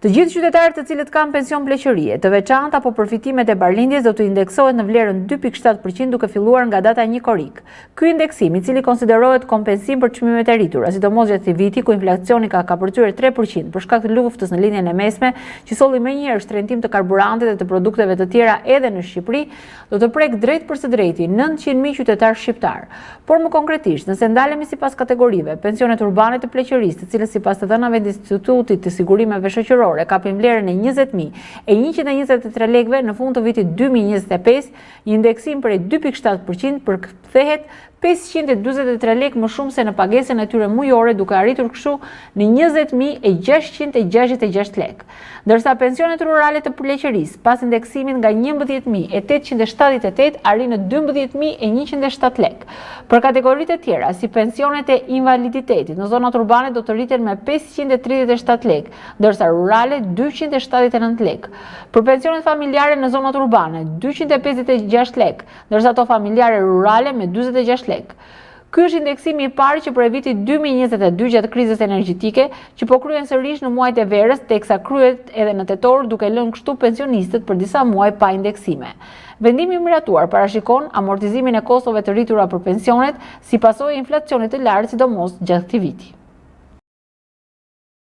Të gjithë qytetarët të cilët kanë pension pleqërie, të veçantë apo përfitimet e barrëlindjes do të indeksohet në vlerën 2.7% duke filluar nga data 1 korrik. Ky indeksim, i cili konsiderohet kompensim për çmimet e rritura, sidomos gjatë këtij viti ku inflacioni ka kapërcyer 3% për shkak të luftës në Lindjen e Mesme, që solli menjëherë shtrenjtim të karburantit dhe të produkteve të tjera edhe në Shqipëri, do të prekë drejtpërsëdrejti 900.000 qytetarë shqiptarë. Por më konkretisht, nëse ndalemi sipas kategorive, pensionet urbane të pleqërisë, të cilët sipas të dhënave të Institutit të Sigurimeve Shoqërore kapin vlerën e 20.123 lekëve në fund të vitit 2025, një indeksim prej 2.7% përkthehet 543 lekë më shumë se në pagesën e tyre mujore duke arritur kështu në 20.666 lekë. Ndërsa pensionet rurale të pleqërisë, pas indeksimit nga 11.878 arrin në 12.107 lekë. Për kategoritë e tjera, si pensionet e invaliditetit, në zonat urbane do të rriten me 537 lekë, ndërsa rurale 279 lekë. Për pensionet familjare në zonat urbane, 256 lekë, ndërsa ato familjare rurale me 46 lekë. Ky është indeksimi i parë që prej vitit 2022 gjatë krizës energjetike, që po kryen sërish në muajt e verës, teksa kryhet edhe në tetor duke lënë kështu pensionistët për disa muaj pa indeksime. Vendimi i miratuar parashikon amortizimin e kostove të rritura për pensionet si pasojë e inflacionit të lartë sidomos gjatë këtij viti.